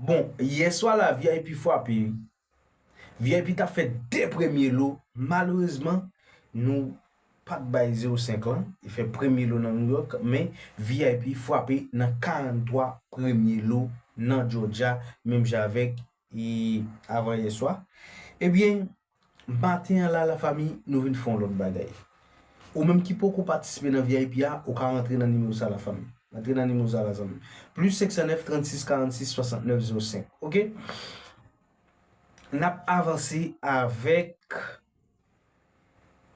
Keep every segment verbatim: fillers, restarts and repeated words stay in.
Bon, yè swa la, V I P frape. V I P t ap fè de premye lo. Malerezman, nou pa t bay zewo senk lan. Li fè premye lo nan New York, men V I P frape nan karanntwa premye lo nan Georgia, menm jan avèk e, avan yè swa. Ebyen, maten an la, lafanmi, nou vin fè yon lòt bagay. Ou menm ki poko patisipe nan V I P a, ou ka rantre nan nimewo sa, lafanmi. Rantre nan nimewo sa la, zanmi. Plis senk san nèf, trannsis, karannsis, swasantnèf, zewo senk. Oke? N ap avanse avèk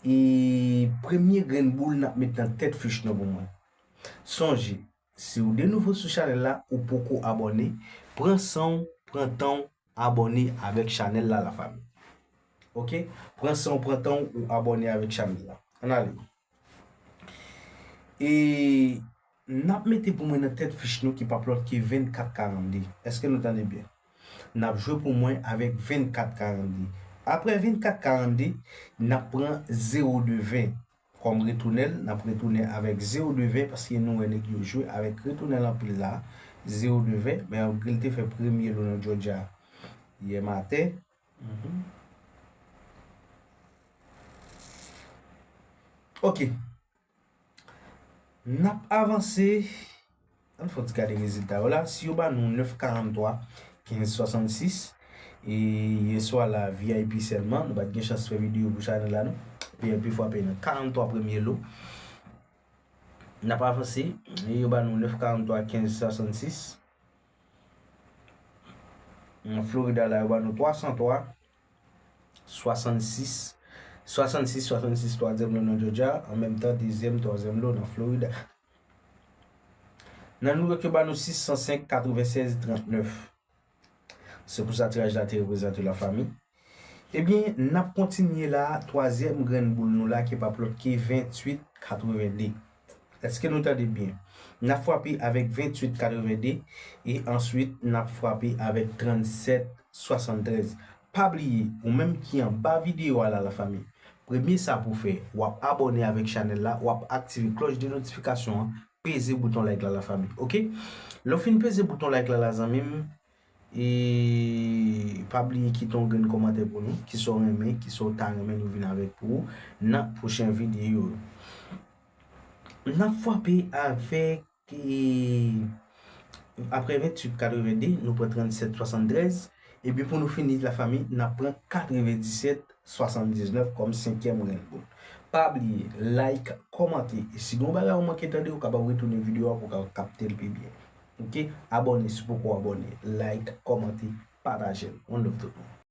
e premye grenn boul n ap met nan tèt fich nou pou mwen. Sonje, si w de nouvo sou chanèl la, ou poko abòne, pran san w, pran tan w, abòne avèk chanèl la, lafanmi. Oke? Pran san w, pran tan w, ou abòne avèk chanèl la. Ann ale. E n ap mete pou mwen nan tèt fich nou ki p ap lòt ke vennkat karannde. Èske nou tande byen? N ap jwe pou mwen avèk vennkat karannde. Apre vennkat karannde, n ap pran zewo de ven kòm retounèl. N ap retounen avèk zewo de ven paske nou wè nèg yo jwe avèk retounèl anpil la. Zewo de ven, men malgre l te fè premye lo nan Georgia yè maten. Mhm. Oke. N ap avanse. Ann fè yon ti gade rezilta yo la. Si yo ba nou nèf karannntwa, kenz swasannsis, e yè swa la, V I P sèlman, nou pa t gen chans fè videyo pou chanèl la, non. V I P frape nan karanntwa premye lo. N ap avanse. E yo ba nou nèf karannntwa, kenz swasannsis. Nan Florida la, yo ba nou twa san twa, swasannsis, swasannsis, swasannsis, twazyèm lo nan Georgia, an menm tan, dezyèm, twazyèm lo nan Florida. Nan New York, yo ba nou sis san senk, katrevennsèz, trannèf. Se pou sa tiraj la te reprezante, lafanmi. Ebyen, n ap kontinye la, twazyèm grenn boul nou la, ki p ap lòt ke venntuit katrevende. Èske nou tande byen? N ap frape avèk venntuit katrevende e answit n ap frape avèk trannsèt swasanntrèz. Pa bliye, ou menm ki anba videyo a la, lafanmi, premye sa pou fè, w ap abòne avèk chanèl la, w ap aktive klòch de notifikasyon an, peze bouton like la, lafanmi. Oke? Lè w fin peze bouton like la, la, zanmi m, e pa bliye kite yon grenn kòmantè pou nou, kisa w renmen, kisa w ta renmen nou vin avèk pou ou nan pwochen videyo yo. N ap frape avèk, e, apre venntuit katrevende, nou pran trannsèt swasanntrèz, epi pou nou fini, lafanmi, n ap pran katrevendisèt swasanndiznèf kòm senkyèm grenn boul. Pa bliye, like, kòmante. E si gen yon bagay ou manke tande, ou kapab retounen videyo a pou w ka kapte l pi byen. Oke? Abòne si w poko abòne. Like, kòmante, pataje l. One love tout moun.